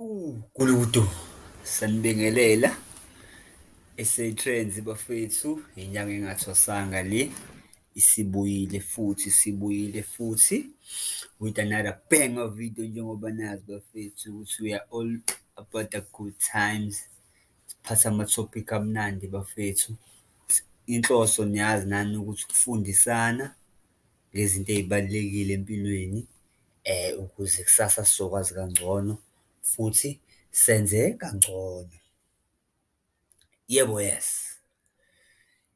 Gulukudu, sanibingelela. SA Trends bafethu, inyanga engathwasanga le, isibuyile futhi, isibuyile futhi with another banger video njengoba nazi bafethu ukuthi we are all about the good times. Siphatha ama-topic amnandi bafethu. Inhloso niyazi nani ukuthi ukufundisana ngezinto ey'balulekile empilweni, ukuze kusasa sizokwazi kangcono futhi senze kangcono. Yebo, yes,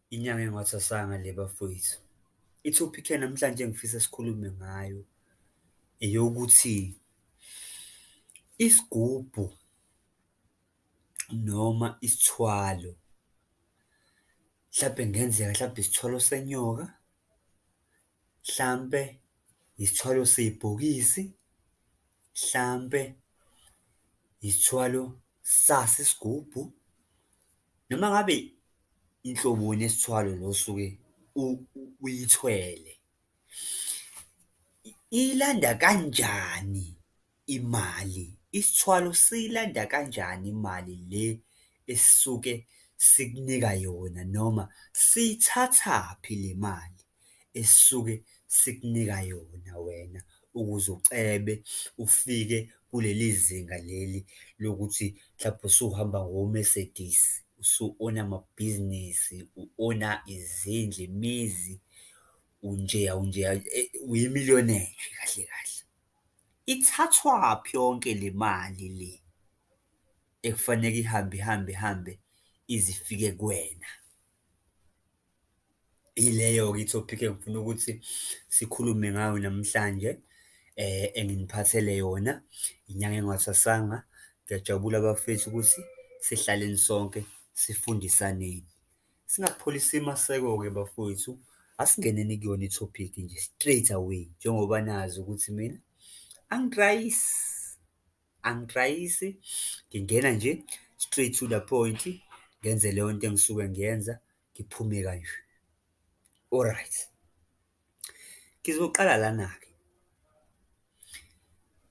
inyanga engathwasanga le bafowethu. I-topic yanamhlanje engifisa sikhulume ngayo eyokuthi isigubhu noma isithwalo, mhlampe kungenzeka hlampe isithwalo senyoka, hlampe isithwalo sebhokisi, hlampe isithwalo saso isigubhu, noma ngabe inhloboni yesithwalo lo osuke uyithwele, iyilanda kanjani imali, isithwalo siyilanda kanjani imali le esisuke sikunika yona, noma siyithathaphi le mali esisuke sikunika yona wena ukuze ucebe ufike kuleli zinga leli lokuthi mhlampe usuhamba ngo-Mercedes, usu-own-a amabhizinisi, u-own-a izindlu, imizi, unjeya unjeya, uyi-millionaire nje kahle kahle. Ithathwaphi yonke le mali le ekufaneke ihambe ihambe ihambe ize ifike kuwena? Ileyo-ke i-topic engifuna ukuthi sikhulume ngayo namhlanje, enginiphathele yona, inyanga engathwasanga. Ngiyajabula bafethu ukuthi sihlaleni sonke, sifundisaneni. Singakupholisi maseko-ke bafowethu, asingeneni kuyona i-topic nje straight away, njengoba nazi ukuthi mina angidrayisi, angidrayisi, ngingena nje straight to the point, ngenze leyo nto engisuke ngiyenza, ngiphume kanje. Alright, ngizoqala lana-ke,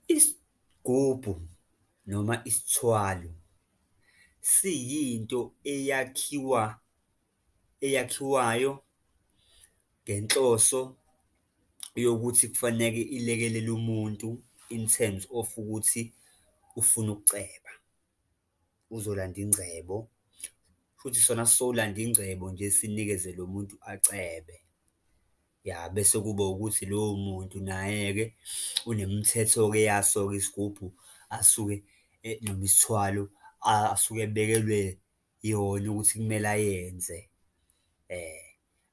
isigubhu noma isithwalo siyinto eyakhiwa, eyakhiwayo ngenhloso yokuthi kufaneke ilekelele umuntu in terms of ukuthi ufuna ukuceba, uzolanda ingcebo, futhi sona sisolanda ingcebo nje sinikeze lo muntu acebe. Ya, bese kuba ukuthi lowo muntu naye-ke unemithetho-ke yaso-ke isigubhu asuke noma isithwalo asuke ebekelwe yona ukuthi kumele ayenze,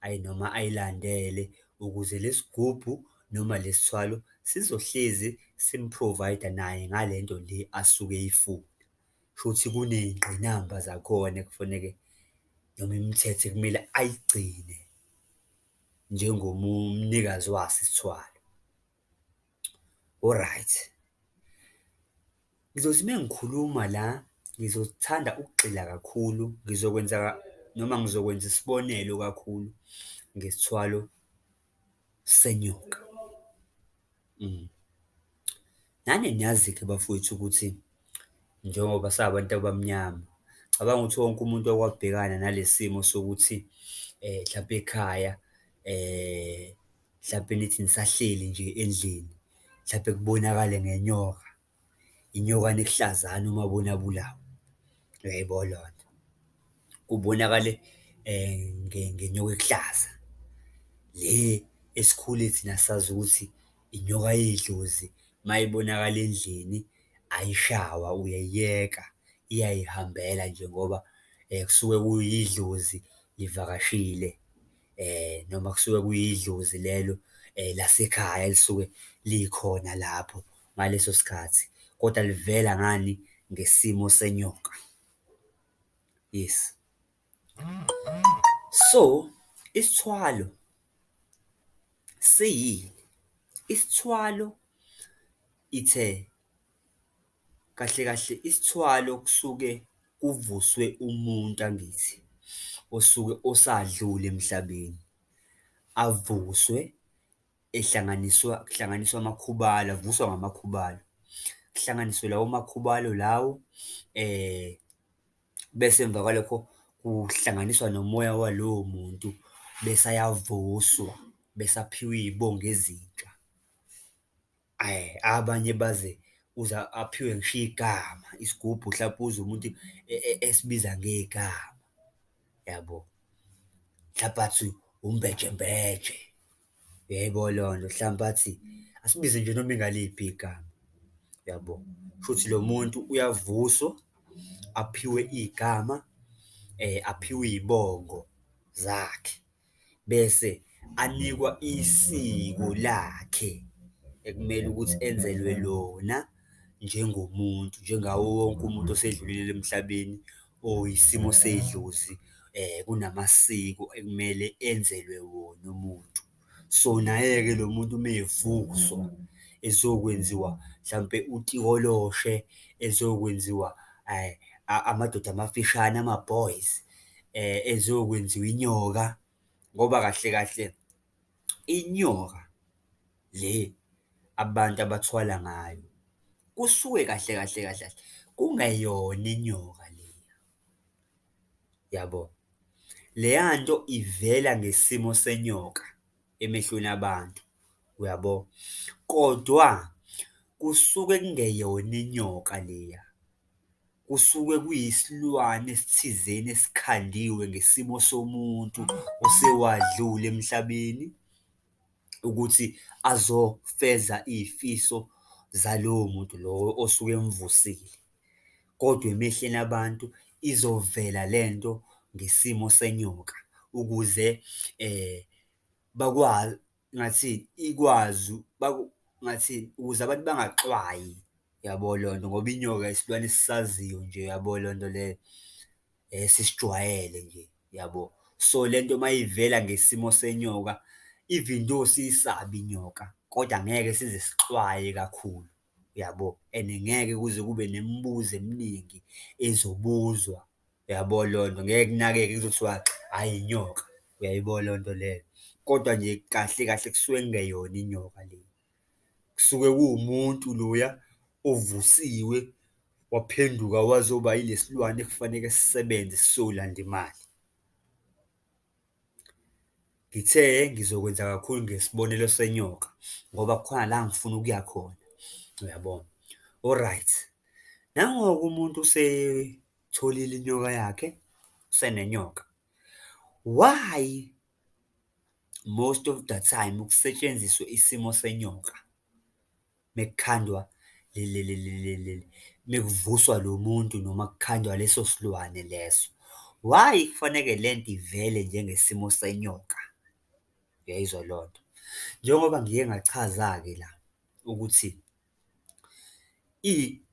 ayi noma ayilandele ukuze le sigubhu noma le sithwalo sizohlezi simu-provide-a naye ngale nto le asuke eyifuna. Shuthi kuney'ngqinamba zakhona ekufuneke noma imithetho ekumele ayigcine mnikazi waso isithwalo. Alright, ngizothi uma ngikhuluma la, ngizothanda ukugxila kakhulu, ngizokwenza noma ngizokwenza isibonelo kakhulu ngesithwalo senyoka. Nani niyazi-ke bafowethu ukuthi njengoba sabantu abamnyama, cabanga ukuthi wonke umuntu oke wabhekana nale simo sokuthi hlampe ekhaya hlampe nithi nisahleli nje endlini, mhlampe kubonakale ngenyoka, inyokana ekuhlazana umabona abulawe, uyayibona leyo nto? Kubonakale ngenyoka ekuhlaza, le esikhule thina sazi ukuthi inyoka yedlozi, uma ibonakala endlini ayishawa, uyayiyeka, iyayihambela nje ngoba kusuke kuyidlozi livakashile, noma kusuke kuyidlozi lelo lasekhaya elisuke likhona lapho ngaleso sikhathi, kodwa livela ngani, ngesimo senyoka, yes. So, isithwalo siyini? Isithwalo ithe, kahle kahle isithwalo kusuke kuvuswe umuntu, angithi, osuke osadlula emhlabeni, avuswe ehlanganiswa, kuhlanganiswa amakhubalo, avuswa ngamakhubalo. Kuhlanganiswe lawo makhubalo lawo, bese emva kwalokho kuhlanganiswa nomoya walowo muntu, bese ayavuswa, bese aphiwe iy'bongo ezintsha. Abanye baze uze aphiwe ngisho igama, isigubhu hlampe uzwe umuntu esibiza ngegama, yabo. Mhlampe athi uMbejembeje, uyayibona leyo nto, hlampe athi, asibize nje noma ingaliphi igama, uyabo. Kushuthi lo muntu uyavuswa, aphiwe igama, aphiwe iy'bongo zakhe, bese anikwa isiko lakhe ekumele ukuthi enzelwe lona njengomuntu, njengawo wonke umuntu osedlulile emhlabeni or isimo sedlozi kunamasiko ekumele enzelwe wona umuntu. So, naye-ke lo muntu uma evuswa ezokwenziwa mhlampe utikoloshe, ezokwenziwa amadoda amafishane, ama-boys, ezokwenziwa inyoka, ngoba kahle kahle inyoka le abantu abathwala ngayo, kusuke kahle kahle kahle kahle kungeyona inyoka leya, yabo. Leya nto ivela ngesimo senyoka emehlweni abantu, uyabo, kodwa kusuke kungeyona inyoka leya, kusuke kuyisilwane esithizeni esikhandiwe ngesimo somuntu osewadlula emhlabeni ukuthi azofeza iy'fiso zalowo muntu lowo osuke emvusile, kodwa emehlweni abantu izovela lento ngesimo senyoka ukuze bakwazi, ngingathini, ikwazi ngingathini, ukuze abantu bangaxwayi, uyabo leyo nto, ngoba inyoka isilwane esisaziyo nje, uyabo leyo nto leyo, esisijwayele nje, yabo. So, lento mayivela ngesimo senyoka, even though siyisaba inyoka, kodwa angeke size sixwaye kakhulu, uyabo and ngeke kuze kube nemibuzo eminingi ezobuzwa, uyabo leyo nto, ngeke kunakeke kuzothiwa, hhayi inyoka, uyayibona leyo nto leyo. Kodwa nje kahle kahle kusuke kungeyona inyoka le, kusuke kuwumuntu loya ovusiwe waphenduka wazoba yile silwane ekufaneke sisebenze siyolanda imali. Ngithe ngizokwenza kakhulu ngesibonelo senyoka ngoba kukhona la ngifuna ukuya khona, uyabo. Alright, nango-ke umuntu useyitholile inyoka yakhe, usenenyoka. Why most of the time kusetshenziswe isimo senyoka mekukhandwa mekuvuswa lo muntu noma kukhandwa leso silwane leso? Why kufaneke lento ivele njengesimo senyoka? Uyayizwa leyo nto? Njengoba ngike ngachaza-ke la ukuthi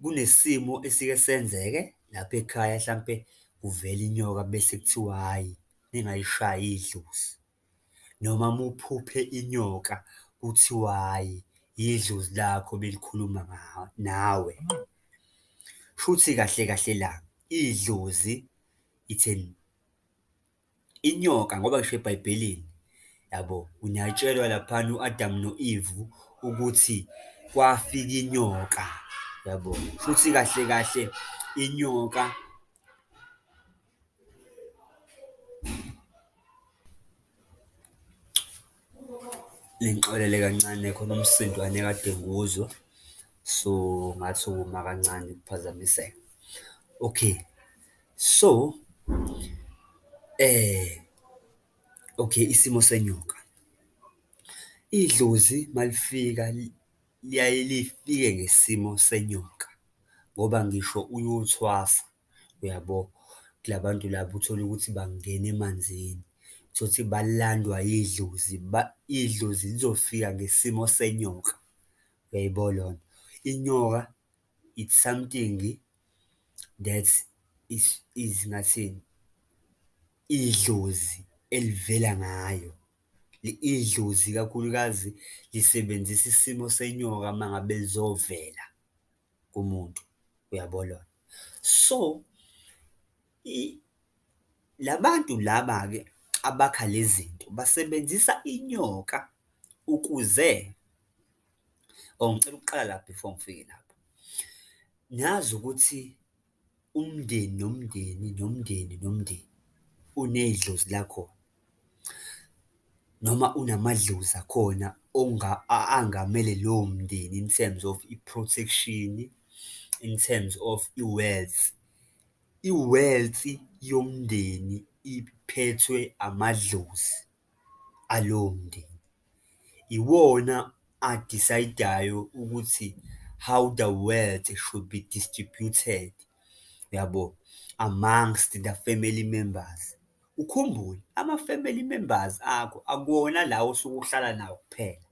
kunesimo esike senzeke lapha ekhaya, hlampe kuvele inyoka bese kuthiwa hhayi, ningayishayi idlozi, noma uma uphuphe inyoka, kuthiwa hhayi, idlozi lakho belikhuluma nawe. Shuthi kahle kahle la, idlozi it's an, inyoka ngoba ngisho ebhayibhelini yabo, uyatshelwa laphayana u-Adam no-Eve ukuthi kwafika inyoka, yabo. Shuthi kahle kahle inyoka. Ningixolele kancane khona umsindwane ekade ngiwuzwa, so, ngathi ukuma kancane ukuphazamiseka. Okay, so, okay, isimo senyoka, idlozi uma lifika liyaye lifike ngesimo senyoka, ngoba ngisho uyothwasa, uyabo, kula bantu laba utholukuthi bangena emanzini, utholukuthi balandwa idlozi, idlozi lizofika ngesimo senyoka, uyayibona leyo nto. Inyoka it's something that is, ngingathini, idlozi elivela ngayo, idlozi ikakhulukazi lisebenzisa isimo senyoka uma ngabe lizovela kumuntu, uyabo leyo nto. So, la bantu laba-ke abakha le zinto basebenzisa inyoka ukuze, oh, ngicela ukuqala la before ngifike lapho. Niyazi ukuthi umndeni nomndeni, nomndeni, nomndeni unedlozi lakhona, noma unamadlozi akhona angamele lowo mndeni in terms of i-protection-i, in terms of i-wealth. I-wealth yomndeni iphethwe amadlozi alowo mndeni, iwona a-decide-ayo ukuthi how the wealth should be distributed, uyabo, amongst the family members. Ukhumbule, ama-family members akho akuwona lawa osuke uhlala nawo kuphela,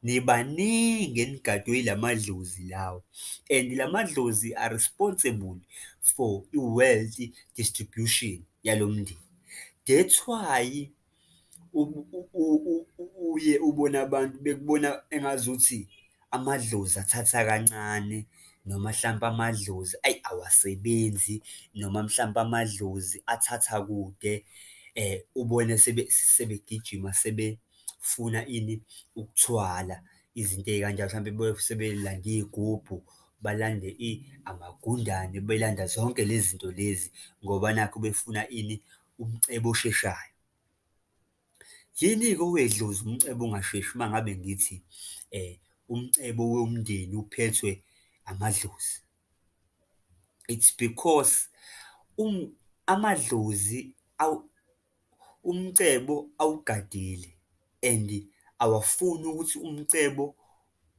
nibaningi enigadwe ila madlozi lawa and la madlozi a-responsible for i-wealth distribution yalo mndeni. That's why uye ubone abantu bekubona engazuthi amadlozi athatha kancane noma hlampe amadlozi ayi awasebenzi, noma mhlampe amadlozi athatha kude, ubone sebegijima sebefuna ini, ukuthwala izinto ey'kanjalo, mhlampe sebelanda iy'gubhu, balande amagundane, belanda zonke lezi zinto lezi ngoba nakhu befuna ini, umcebo osheshayo. Yini-ke owedlozi umcebo ongasheshi uma ngabe ngithi umcebo womndeni uphethwe amadlozi? It's because amadlozi umcebo awugadile and awafuni ukuthi umcebo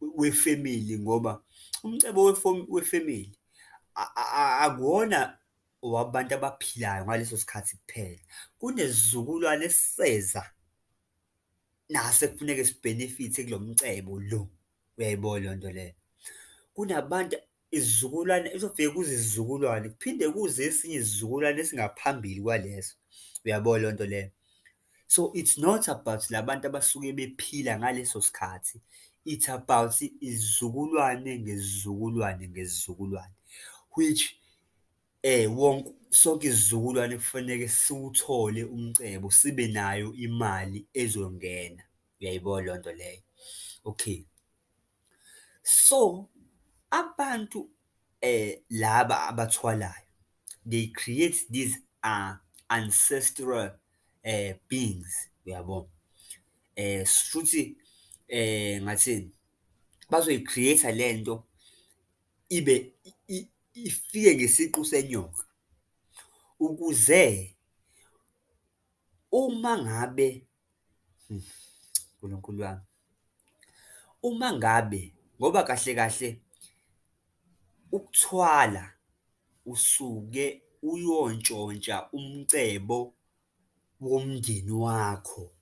wefemili ngoba umcebo wefemili akuwona owabantu abaphilayo ngaleso sikhathi kuphela, kunesizukulwane esiseza naso ekufuneke sibhenefithe kulo mcebo lo, uyayibona leyo nto leyo? Kunabantu, isizukulwane kuzofike kuze isizukulwane, kuphinde kuze esinye isizukulwane esingaphambili kwaleso, uyabo leyo nto leyo? So, it's not about la bantu abasuke bephila ngaleso sikhathi, it's about izizukulwane ngezizukulwane ngezizukulwane, which wonke, sonke isizukulwane kufaneke siwuthole umcebo, sibe nayo imali ezongena, uyayibona leyo nto leyo? Okay, so, abantu laba abathwalayo, they create these ancestral beings, uyabo? Shuthi ngathini, bazoyi-create-a lento ibe ifike ngesiqu senyoka, ukuze uma ngabe Nkulunkulu wami, uma ngabe, ngoba kahle kahle ukuthwala usuke uyontshontsha umcebo womndeni wakho,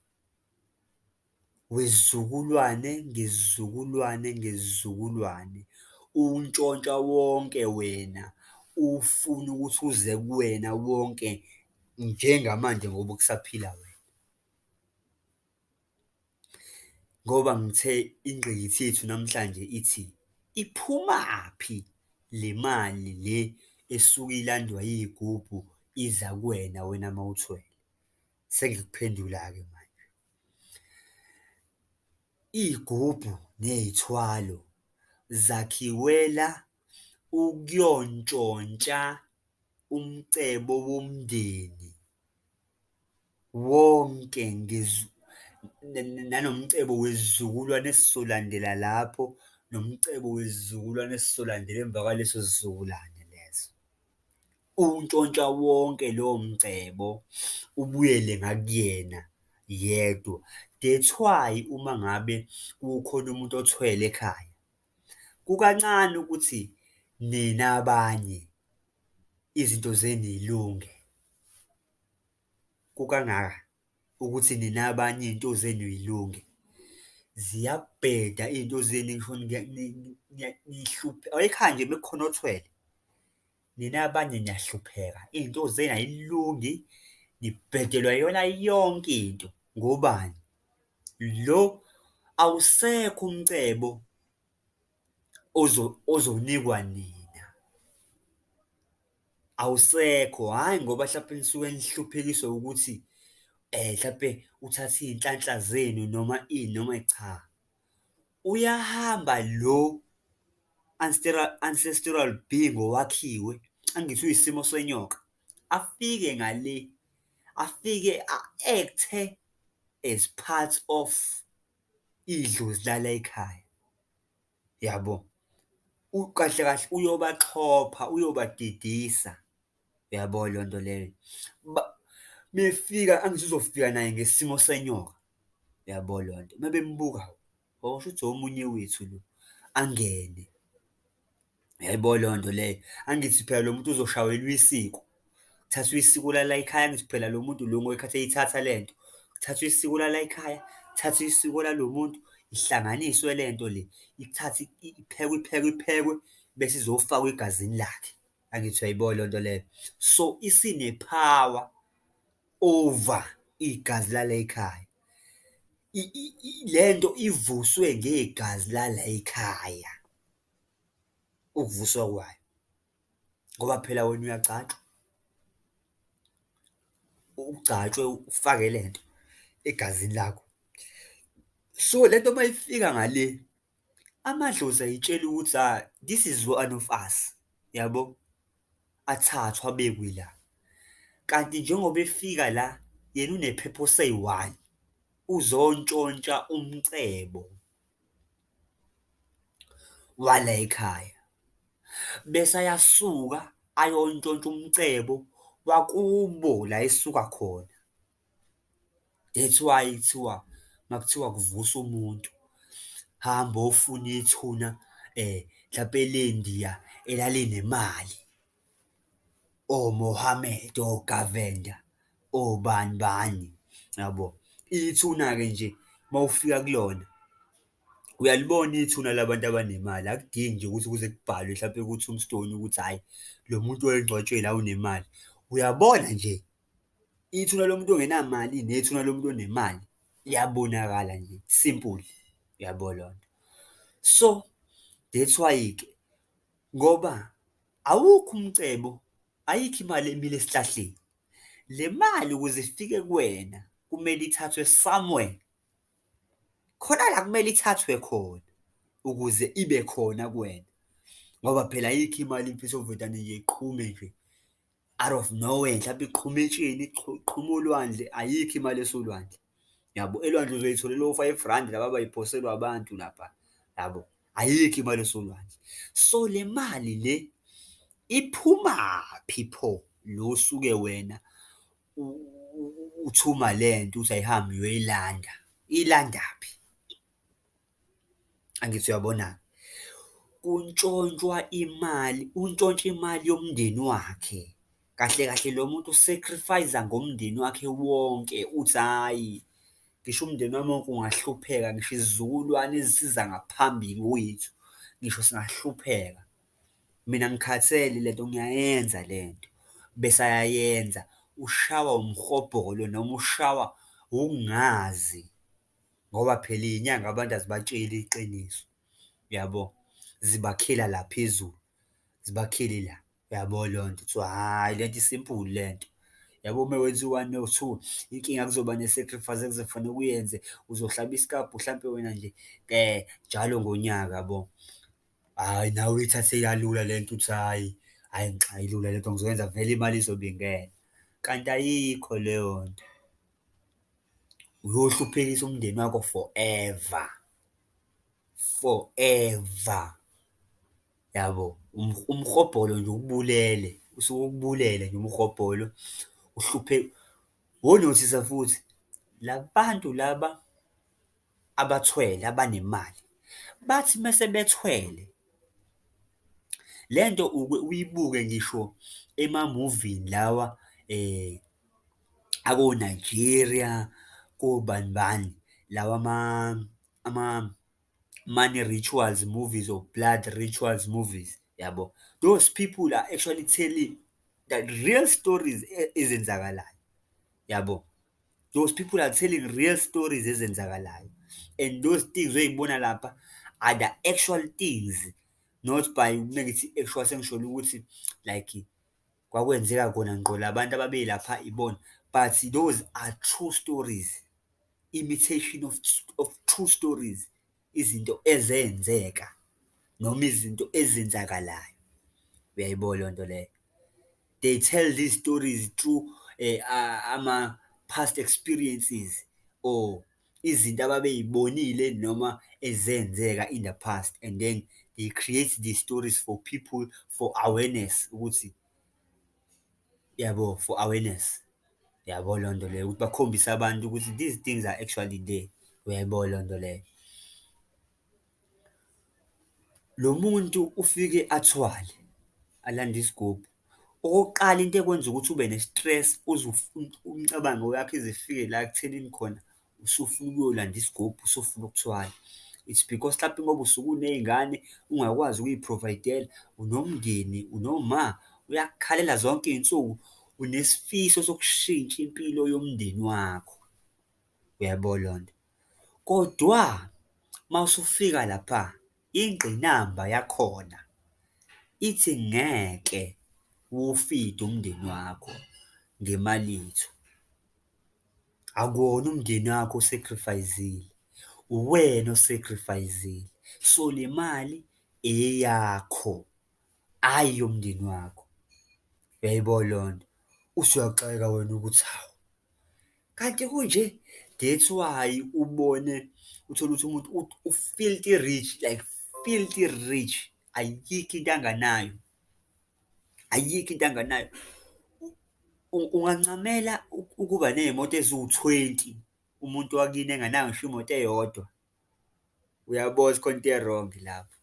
wesizukulwane ngesizukulwane ngesizukulwane, uwuntshontsha wonke wena, ufuna ukuthi uze kuwena wonke njengamanje ngoba kusaphila wena. Ngoba ngithe ingqikithi yethu namhlanje ithi, iphumaphi le mali le esuke ilandwa iy'gubhu iza kuwena, wena uma uthwele? Sengikuphendula-ke manje. Iy'gubhu ney'thwalo zakhiwela ukuyontshontsha umcebo womndeni wonke nanomcebo wesizukulwane esizolandela lapho, nomcebo wesizukulwane esizolandela emva kwaleso sizukulwane leso. Uwuntshontsha wonke lowo mcebo ubuyele ngakuyena yedwa. That's why uma ngabe kukhona umuntu othwele ekhaya, kukancane ukuthi nina abanye izinto zenu y'lunge, kukangaka ukuthi nina abanye iy'nto zenu y'lunge, ziyabheda iy'nto zenu ngisho ekhaya nje uma kukhona othwele, nina abanye niyahlupheka, iy'nto zenu ay'lungi, nibhedelwa iyona yonke into, ngobani? Lo awusekho umcebo ozonikwa nina, awusekho, hhayi ngoba hlampe nisuke nihluphekiswa ukuthi hlampe uthathe iy'nhlanhla zenu noma ini noma cha, uyahamba lo ancestral being owakhiwe, angithi uyisimo senyoka, afike ngale, afike a-act-e as part of idlozi lalayikhaya, yabo. Kahle kahle uyobaxhopha, uyobadidisa, uyabo leyo nto leyo. Mefika angithi uzofika naye ngesimo senyoka, uyabo leyo nto, uma bembuka, oh, shuthi omunye wethu lo, angene, uyayibona leyo nto leyo. Angithi phela lo muntu uzoshayelwa isiko, kuthathwe isiko lalayikhaya, angithi phela lo muntu lo ngekhathi eyithatha lento, kuthathwe isiko lalayikhaya, kuthathwe isiko lalo muntu, ihlanganiswe lento le, ithathwe iphekwe, iphekwe, iphekwe bese izofakwa egazini lakhe, angithi uyayibona leyo nto leyo. So, isine-power over igazi lalayikhaya, lento ivuswe ngegazi lalayikhaya, ukuvuswa kwayo, ngoba phela wena uyagcatshwa, ugcatshwe ufake lento egazini lakho. So, lento uma ifika ngale, amadlozi ayitshela ukuthi hha, this is one of us, yabo, athathwe abekwe la, kanti njengoba efika la, yena une-purpose eyi-one, uzontshontsha umcebo walayikhaya, bese ayasuka ayontshontsha umcebo wakubo la esuka khona. That's why kuthiwa uma kuthiwa kuvuswa umuntu, hamba ofuna ithuna mhlampe lendiya elalinemali, o-Mohammed, o-Govender, obani bani, yabo. Ithuna-ke nje uma ufika kulona, uyalibona ithuna labantu abanemali, akudingi nje ukuthi kuze kubhalwe hlampe ku-tombstone ukuthi hhayi, lo muntu wayengcwatshwe la unemali, uyabona nje ithuna lomuntu ongenamali nethuna lomuntu onemali liyabonakala nje, simple, uyabo leyo nto. So, that's why-ke ngoba awukho umcebo, ayikho imali emila esihlahleni, le mali ukuze ifike kuwena kumele ithathwe somewhere, khona la kumele ithathwe khona ukuze ibe khona kuwena, ngoba phela ayikho imali mfethu ovedane nje iqhume nje out of nowhere, mhlampe iqhume etsheni, iqhume olwandle, ayikho imali esolwandle, yabo. Elwandle uzoyitholela o-five randi laba abayiphoselwa abantu lapha, yabo, ayikho imali esolwandle. So, le mali le iphumaphi pho, lo osuke wena uthuma lento uthi ayihambe iyoyilanda, iyilandaphi? Angithi uyabona-ke, kuntshontshwa imali, untshontsha imali yomndeni wakhe, kahle kahle lo muntu u-sacrifice-a ngomndeni wakhe wonke, uthi hhayi, ngisho umndeni wami wonke ungahlupheka, ngisho isizukulwane esiza ngaphambi kwethu, ngisho singahlupheka, mina angikhathele lento ngiyayenza lento, bese ayayenza, ushawa umhobholo noma ushawa ukungazi, ngoba phela iy'nyanga abantu azibatsheli iqiniso, uyabo? Zibakhela la phezulu, zibakhele la, uyabo leyo nto, kuthiwa hhayi lento i-simple lento, yabo uma wenza u-one no-two, inkinga kuzoba ne-sacrifice ekuzofaneke uyenze, uzohlaba isikabhu hlampe wena nje njalo ngonyaka yabo. Hhayi, nawe uyithathe kalula lento uthi hhayi, hhayi cha ilula lento ngizoyenza vele imali izobe ingena, kanti ayikho leyo nto, uyohluphekisa umndeni wakho forever, forever, yabo. Umhobholo nje ukubulele, usuke ukubulele nje umhobholo, uhluphe, wonothisa futhi, la bantu laba abathwele abanemali, bathi uma sebethwele, lento uke uyibuke ngisho emamuvini lawa ako-Nigeria, kobani bani, lawa ama-money rituals movies or blood rituals movies, yabo. Those people are actually telling the real stories ezenzakalayo, yabo. Those people are telling real stories ezenzakalayo and those things oyibona lapha are the actual things, not by, uma ngithi actual sengisholo ukuthi like kwakwenzeka kona ngqo la bantu ababelapha ibona, but those are true stories, imitation of true stories, izinto ezenzeka. noma izinto ezenzakalayo. Uyayibona leyo nto leyo? They tell these stories through ama-past experiences or izinto ababey'bonile noma ezenzeka in the past and then they create the stories for people for awareness ukuthi, yabo, for awareness. Uyabo leyo nto leyo ukuthi bakhombise abantu ukuthi these things are actually there, uyayibona leyo nto leyo? Lo muntu ufike athwale, alande isigubhu. Okokuqala, into ekwenza ukuthi ube ne-stress uze umcabango yakho ize ifike la ekuthenini khona usufuna ukuyolanda isigubhu, usufuna ukuthwala, it's because hlampe ngoba usuke uney'ngane ungakwazi ukuy'provayidela, unomndeni, unoma, uyakukhalela zonke iy'nsuku, unesifiso sokushintsha impilo yomndeni wakho, uyayibona leyo nto? Kodwa uma usufika lapha, ingqinamba yakhona ithi ngeke uwufide umndeni wakho ngemali yethu. Akuwona umndeni wakho osekhrifayizile, uwena osekhrifayizile, so, le mali eyakho, ayi eyomndeni wakho. Uyayibona leyo nto? Uthi uyaxakeka wena ukuthi, hawu, kanti kunje? That's why ubone, uthole ukuthi umuntu u-filthy rich, like filthy rich, ayikho into anganayo, ayikho into anganayo. Ungancamela ukuba ney'moto eziwu-twenty, umuntu wakini engenayo ngisho imoto eyodwa? Uyabona ukuthi khona into e-wrong lapho.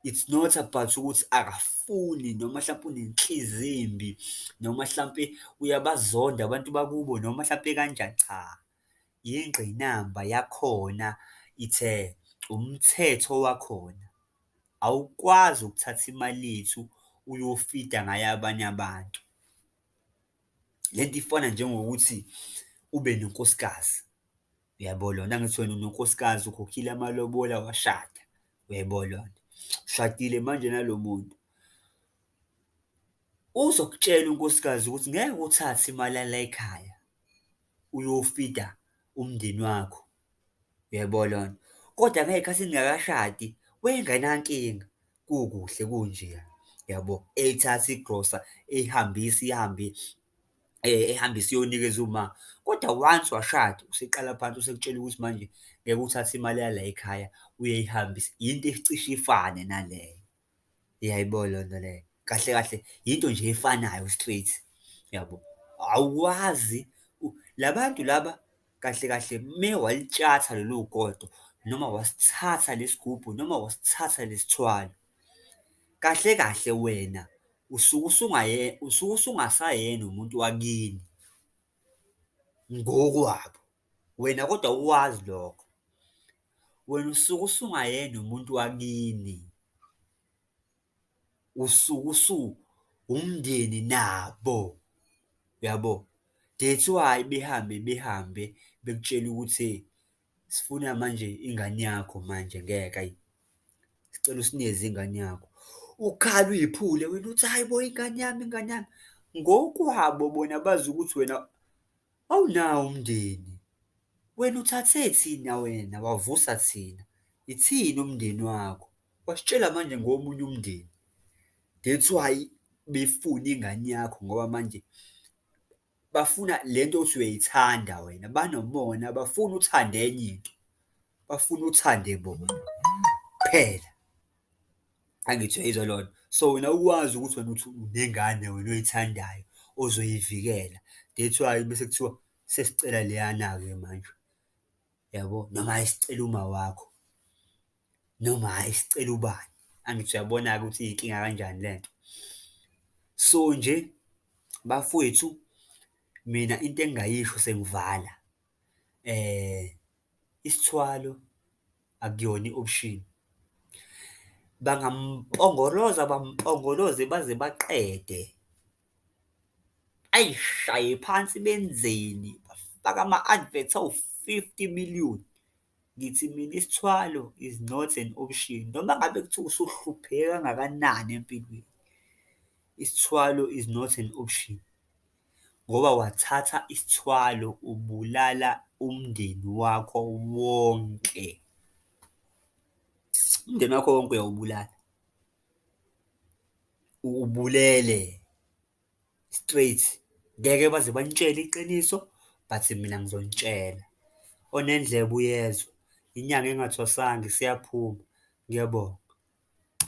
It's not about ukuthi akafuni noma hlampe unenhliziyo embi, noma hlampe uyabazonda abantu bakubo, noma hlampe kanjani, cha, ingqinamba yakhona ithe umthetho wakhona, awukwazi ukuthatha imali yethu uyofida ngayo abanye abantu. Le nto ifana njengokuthi ube nonkosikazi, uyabo lona, angithi wena unonkosikazi ukhokhile amalobola washada, uyayibona leyo nto? Ushadile manje nalo muntu, uzokutshela unkosikazi ukuthi ngeke uthathe imali yalay'khaya uyofida umndeni wakho, uyayibona leyo nto? Kodwa ngey'khathi ningakashadi wayengenankinga, kukuhle kunjeya, yabo, eyithatha igrosa eyihambise ihambe ehambise iyonikeza uma, kodwa once washada, useqala phansi usekutshela ukuthi manje ngeke uthathe imali yalay'khaya uyoyihambisa, into ecishe ifane naleyo. Uyayibona leyo nto leyo? Kahle kahle into nje efanayo straight, yabo? Awukwazi la bantu laba kahle kahle mewalitshatha lolu godo noma wasithatha le sigubhu noma wasithatha le sithwalo, kahle kahle wena usuke usuke usungasayena umuntu wakini ngokwabo, wena kodwa awukwazi lokho, wena usuke usungayena umuntu wakini, usuke usuwumndeni nabo, uyabo? That's why behambe behambe bekutshele ukuthi sifuna manje ingane yakho manje ngeke ayi, sicela usinikeze ingane yakho. Ukhale uy'phule wena uthi, hhayi bo, ingane yami, ingane yami. Ngokwabo bona bazi ukuthi wena awunawo umndeni, wena uthathe thina wena, wavusa thina, ithina umndeni wakho, wasitshela manje ngomunye umndeni. That's why befuna ingane yakho ngoba manje bafuna lento othi uyayithanda wena, banomona abafuni uthande enye into, bafuna uthande bona kuphela. Angithi uyayizwa leyo nto? So, wena awukwazi ukuthi wena uthi unengane wena oyithandayo ozoyivikela, that's why bese kuthiwa sesicela leyana-ke manje, yabo? Noma hhayi, sicela umawakho, noma hhayi, sicela ubani, angithi uyabona-ke ukuthi iyinkinga kanjani lento. So nje, bafowethu, mina into engingayisho sengivala, isithwalo akuyona i-option, bangampongoloza bampongoloze baze baqede, ayishaye phansi benzeni, bafake ama-advert awu-fifty million, ngithi mina isithwalo is not an option, noma ngabe kuthiwa usuhlupheke kangakanani empilweni, isithwalo is not an option, ngoba wathatha isithwalo ubulala umndeni wakho wonke. Umndeni wakho wonke uyawubulala, uwubulele straight. Ngeke baze banitshele iqiniso but mina ngizonitshela, onendlebe uyezwa, inyanga engathwasanga isiyaphuma. Ngiyabonga.